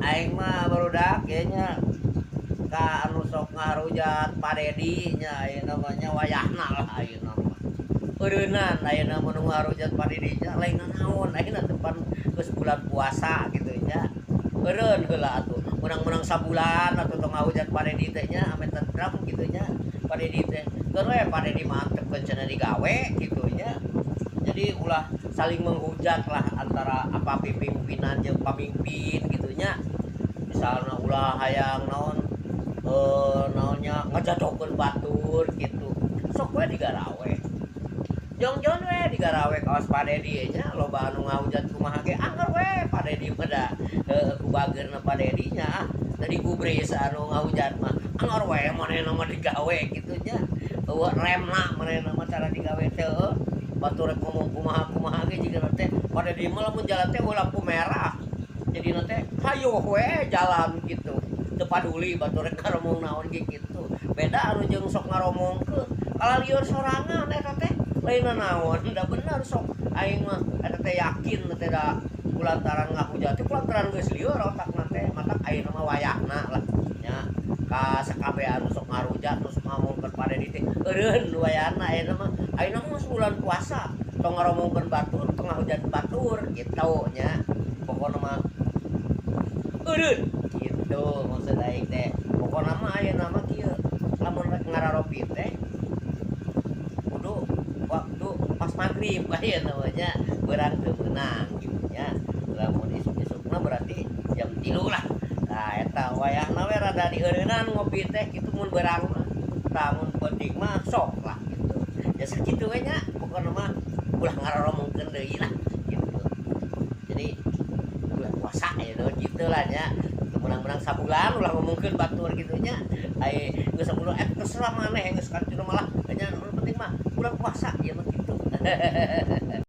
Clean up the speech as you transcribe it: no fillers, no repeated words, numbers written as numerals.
Aing mah, barudak, kayaknya ka anu sok ngarujat Pak Dedi nya, ayeuna mah nya wayahna lah. Ayeuna mah eureunnan, ayeuna mun ngarujat Pak Dedi nya lain naon, ayeuna depan geus bulan puasa gitu nya. Eureun heula atuh, menang-menang sabulan atuh tong ngahujat Pak Dedi teh nya, ame tentrem gitu nya Pak Dedi teh. Keun we Pak Dedi mantep cenah digawe gitu nya. Jadi ulah saling menghujat lah antara apa pimpinan jeung pamimpin gitu nya. Misalnya ulah hayang naon, naonnya, ngajatokeun batur gitu. Sok we digarawe, jongjon we digarawe kawas Pak Dedi nya. Loba anu ngahujat kumaha ge angger we Pak Dedi mah da ku bageurna Pak Dedi nya. Ah, tadi gubris anu ngahujat mah, angger we manehna mah digawe gitu nya. Eueuh remna manehna mah cara digawe teh heueuh. Batur rek ngomong kumaha kumaha ge jiga teh Pak Dedi mah lamun jalan teh eueuh lampu merah, jadi teh hayoh we jalan gitu, teu paduli batur rek ngaromong naon ge gitu. Beda anu jeung sok ngaromongkeun, kalah lieur sorangan eta teh, lain naon da bener. Sok aing mah eta teh yakin teh da kulantaran ngahujat teh kulantaran geus lieur otakna teh. Matak ayeuna mah wayahna lah nya, ka sakabeh anu sok ngarujat, nu sok ngomongkeun Pak Dedi teh, eureun wayahna. Ayeuna mah geus bulan puasa, tong ngaromongkeun batur, tong ngahujat batur gitu nya. Pokona mah eureun gitu maksud aing teh. Pokona mah ayeuna mah kieu, lamun rek ngararopi teh kudu waktu pas maghrib ayeuna mah nya, beurang teu meunang gitu nya. Lamun isuk-isukna berarti jam 3 lah. Nah, eta wayahna we rada dieureunnan ngopi teh kitu mun beurang mah. Tah, mun penting mah sok lah gitu ya. Sakitu we nya, pokona mah ulah ngaroromongkeun deui lah gitu. Jadi bulan puasa ya gitu lah nya. Teu meunang-meunang sabulan ulah ngomongkeun batur gitu nya. Ai geus sabulan, eh, terserah maneh geus kacuna malah nya, nu penting mah bulan puasa ya mah gitu.